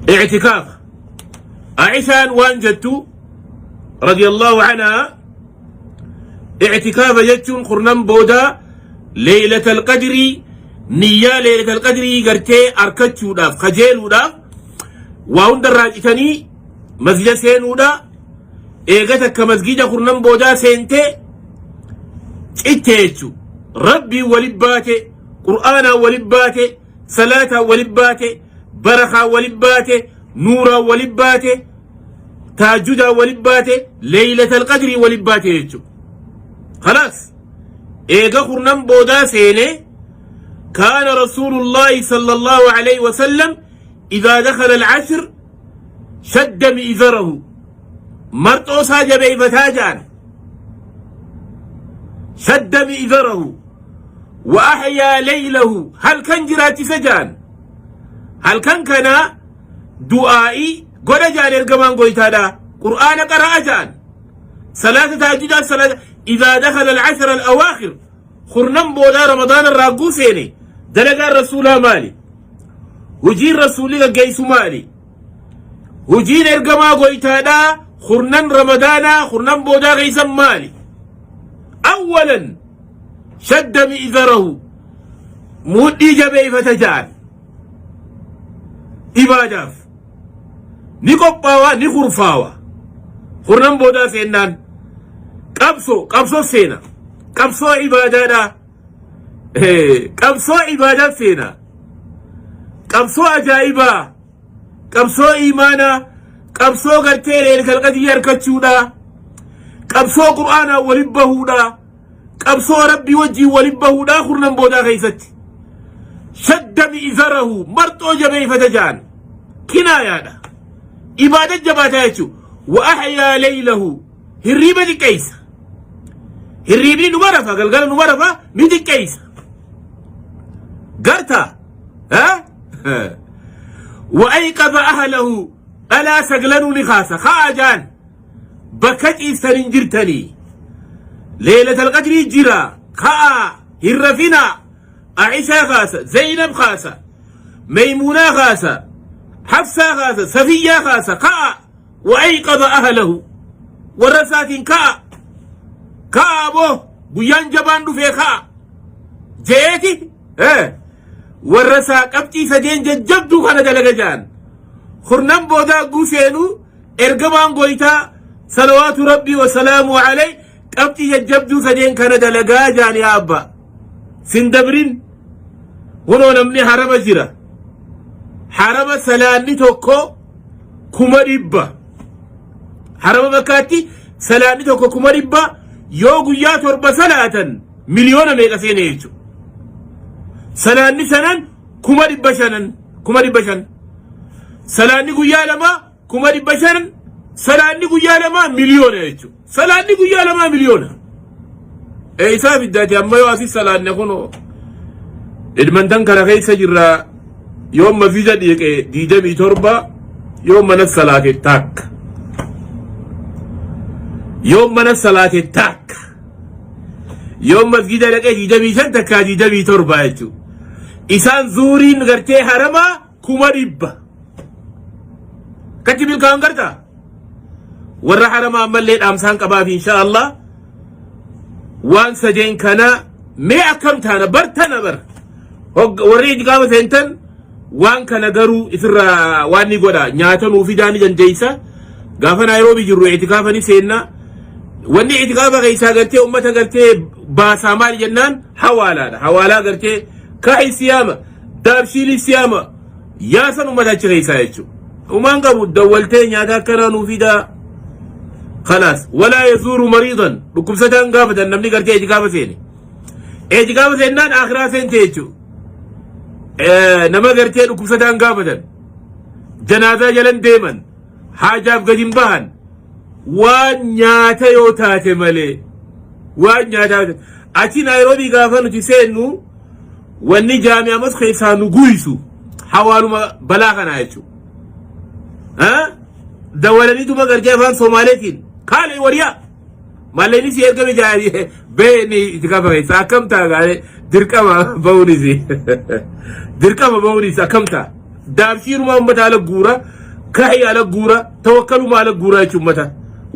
I'tikaafa. Aishaan waan jettu radiyallahu anhaa, i'tikaafa jechuun kurnan boodaa leeylatal qadrii, niyyaa leeylatal qadrii gartee arkachuudhaaf, kajeeluudhaaf waa hunda irraa citanii masjida seenuudha. Eega takka masjida kurnan boodaa seentee citte jechu, Rabbiin wali baate, Qur'aanaan wali baate, salaataan wali baate, barakaan wali baate, nuuraan wali baate, taajjudaan wali baate, leeylatal qadrii wali baate jechu. Khalaas, eega kurnan boodaa seene, kaana rasuulullaahi sallallahu alayhi wasallam idaa dakhala al-ashr shadda mi'zarahu, marxoo isaa jabeeyfataa ja'an, shadda mi'zarahu wa ahyaa laylahu, halkan jiraachisa ja'an, halkan kana du'aa'ii godha ja'an, ergamaan goytaadha Qur'aana qara'a ja'an, salaata taajjudaa salaata. Idaa dakhala al-ashra al-awaakhir, kurnan boodaa Ramadaana irraa hogguu seene, dalagaan rasuulaa maali? Hojiin rasuulli gaggeessu maali? Hojiin ergamaa goytaadhaa kurnan Ramadaanaa kurnan boodaa keessan maali? Awwalan shadda mi'zarahu, mudhii jabeeffata ja'an, ibaadaaf ni qophaawaa, ni kurfaawa. Kurnan boodaa seennaan qabsoo qabsoo seena, qabsoo ibaadaadhaa, qabsoo ibaadaa seena, qabsoo ajaa'ibaa, qabsoo iimaanaa, qabsoo gartee leelkal qadrii harkachuudha, qabsoo Qur'aanaa walin bahuudha, qabsoo Rabbii wajjiin walin bahuudha. Kurnan boodaa keessatti shadda mi'zarahu, marxoo jabeeffata ja'an, kinaayaadha, ibaada jabaataa jechuu. Wa ahyaa laylahu, hirriiba xiqqeessa, hirriibni numa rafa, galgala numa rafa, ni xiqqeessa garta. Wa ayqaza ahlahu, dhalaa saglanuu ni kaasa, ka'a jaan, bakka ciistan hin jirtanii, leelatal qadrii jira, ka'a, hin rafinaa. Aishaa kaasa, Zainab kaasa, Maymuunaa kaasa, Hafsaa kaasa, Safiyyaa kaasa, ka'a. Wa ayqaza ahlahu, warra isaatiin ka'a, ka'a aboo, guyyaan jabaan dhufee, ka'a jeeti warra isaa. Qabxii sadeen jajjabduu kana dalaga ja'an kurnan boodaa guseenuu ergamaan goytaa salawaatu Rabbii wasalaamu alay. Qabxii jajjabduu sadeen kana dalagaa ja'an. Yaa abba, sin dabrin. Kunoo namni harama jira, harama salaanni tokko 100,000, harama Makkaatti salaanni tokko 100,000, yoo guyyaa 7 salaatan miliyoona meeqa seene jechuudha. Salaanni shanan 500,000, 500,000. Salaanni guyyaa 2 500,000, salaanni guyyaa 2 miliyoona jechuudha. Salaanni guyyaa 2 miliyoona. Eessaa fiddaati amma yoo asii salaanne? Kunoo Edmonton kana keessa jirra, yoo masjida dhiqe 27, yoo mana salaate takka. Yoo mana salaate takka. Yoo masjida dhaqee 25 takkaa 27 jechuudha. Isaan zuuriin gartee haramaa 100,000. Kachi milkaa'an gartaa? Warra haramaa ammallee dhaamsaan qabaaf, insha Allah, waan sadeen kana mee akkam taana bartana bar warri ijqaama seentan waan kana garuu isirraa waan ni godha, nyaata nuu fidaa ni dandeeysa. Gaafa Naayiroobii jirru itikaafa ni seenna. Wanni itikaafa keessaa gartee ummata gartee baasaa maali jennaan, hawaalaadha. Hawaalaa gartee kaa'i siyaama, daabshiilii siyaama yaasan ummata achi keessaa jechuudha. Umaan qabu dawwaltee nyaata akkanaa nuu fidaa. Khalaas, walaa yazuuru mariidan, dhukkubsataan gaafatan. Namni gartee itikaafa seene. Itikaafa seennaan akhiraa seente jechuudha. Nama gartee dhukkubsataan gaafatan. Janaazaa jalan deeman. Haajaaf gadi hin bahan. Waan nyaata yoo taate malee. Waan nyaataa achi Naayiroobii gaafa nuti seennu, wanni jaami'a mas keessaa nu guysu hawaaluma balaa kanaa jechuudha. Dawalaniituma gartee afaan Somaaleetiin kaale wariyaa malleenni si ergame beeni itti kafa keessa akkam ta'a gaale, dirqama bahuunis, dirqama bahuunis akkam ta'a, daabshiiruma uummata haala guura. Kahi ala guura tawakkaluma ala guuraa jechuun mata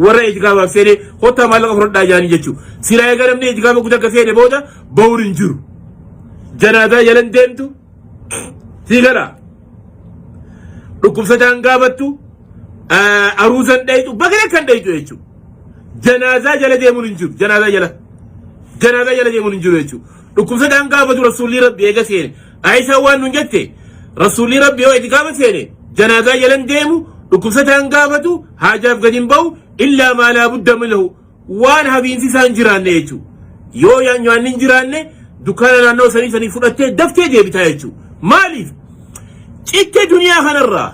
warra ijgaabaaf seenee kottaa maallaqa fudhadhaa jaanii jechuun silaa eega namni ijgaaba guddaa akka seene booda ba'uun hin jiru. Janaazaa jalan deemtu sii gala dhukkubsataan gaafattu aruusan dhayxu bakka kan dhayxu jechuudha. Janaazaa jala deemuun hin jiru janaazaa jala janaazaa jala deemuun hin jiru jechuudha. Dhukkubsataan gaafatu rasuulli rabbi eega seene Aishaan waan nun jette rasuulli rabbi yoo itikaaba seene janaazaa jalan deemu dhukkubsataan gaafatu haajaaf gadi hin ba'u illaa maa laa budda minhu waan hafiinsi isaan jiraanne jechuudha. Yoo nyaanni hin jiraanne dukkaana naannoo sanii sanii fudhattee daftee deebitaa jechuudha. Maaliif? Citte duniyaa kanarraa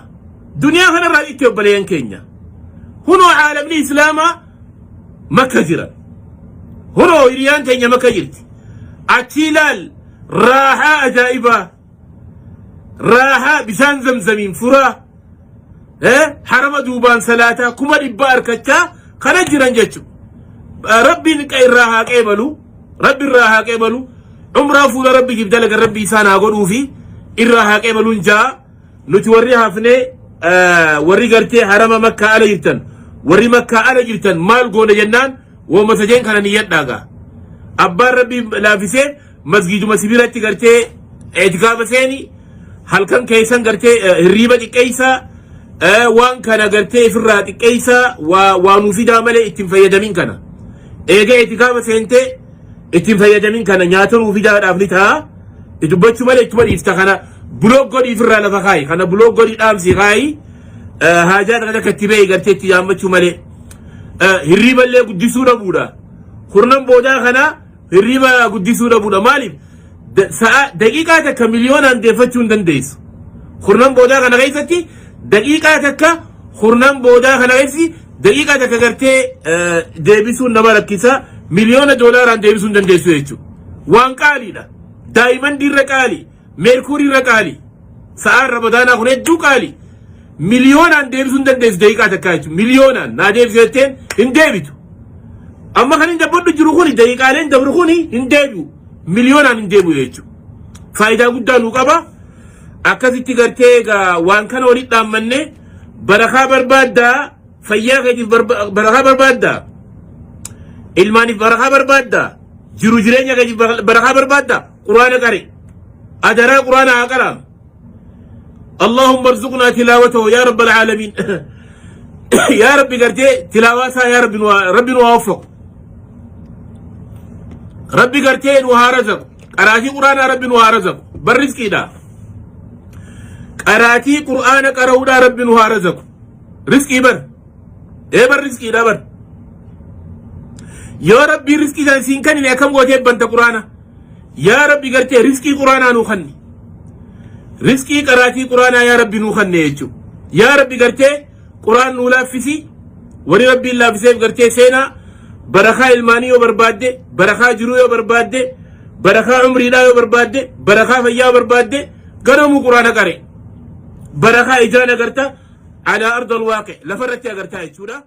duniyaa kanarraa citte obboleeyyan keenya. Hunoo caalamni islaamaa makka jira. Hunoo hiriyaan teenya makka jirti. Achii laal raahaa ajaa'ibaa raahaa bishaan zamzamiin furaa harama duubaan salaataa 100,000 harkachaa kana jiran jechuudha. Rabbiin irraa haa qeebalu rabbi irraa haa qeebalu umraa fuula rabbiitiif dalagan rabbi isaan haa godhuu fi irraa haa qeebaluun jaa nuti warri hafnee warri gartee harama makkaa ala jirtan warri makkaa ala jirtan maal goona jennaan wooma sadeen kana niyyadhaa gaa abbaan rabbi laafisee masgiiduma sibiratti gartee itikaaba seeni halkan keessan gartee hirriiba xiqqeessaa waan kana gartee ifirraa xiqqeessaa waa nuu fidaa malee ittiin fayyadamin kana eega itikaaba seentee ittiin fayyadamin kana nyaata nuu fidaadhaaf ni ta'a dubbachuu malee ittuma dhiifta kana buloog godhii ifirraa lafa kaayi kana buloog godhii dhaamsii kaayi haajaa takka takka itti ba'e gartee itti yaammachuu malee hirriiba illee guddisuu dhabuudha kurnan boodaa kana hirriiba guddisuu dhabuudha maaliif sa'a daqiiqaa takka miliyoonaan deeffachuu hin dandeessu kurnan boodaa kana keessatti daqiiqaa takka kurnan boodaa kana keessatti daqiiqaa takka gartee deebisuun nama rakkisa miliyoona doolaaraan deebisuu hin dandeessu jechuudha waan qaaliidha daayimandii irra qaali meerkuurii irra qaali sa'aan ramadaanaa kun hedduu qaali miliyoonaan deebisuu hin dandeessu daqiiqaa takkaa jechuudha miliyoonaan naa deebise jetteen hin deebitu amma kan hin dabbadhu jiru kuni daqiiqaaleen dabru kuni hin deebi'u miliyoonaan hin deebi'u jechuudha faayidaa guddaa nuu qaba akkasitti gartee egaa waan kana walitti dhaammanne barakaa barbaaddaa fayyaa keetiif barakaa barbaaddaa ilmaaniif barakaa barbaaddaa jiru jireenya keetiif barakaa barbaaddaa quraana qari adaraa quraana haa qaraam اللهم ارزقنا تلاوته يا رب العالمين يا ربي قرتي تلاواتها يا ربي ربي نوافق ربي قرتي نوها رزق قراتي قرآن ربي نوها رزق برزقي دا قراتي قرآن قرودا ربي نوها رزق رزقي بر ايه بر رزقي دا بر يا ربي رزقي دا سين كان كم gootee banta quraana yaa rabbi gartee rizqii quraanaa nuu kanni rizqii qaraatii quraanaa yaa rabbi nuu kanne jechuudha yaa rabbi gartee quraan nuu laaffisi warri rabbiin laaffiseef gartee seenaa barakaa ilmaanii yoo barbaadde barakaa jiruu yoo barbaadde barakaa umriidhaa yoo barbaadde barakaa fayyaa yoo barbaadde ganamuu quraana qare barakaa ijaan agarta alaa arda alwaaqi lafarratti agartaa jechuudha.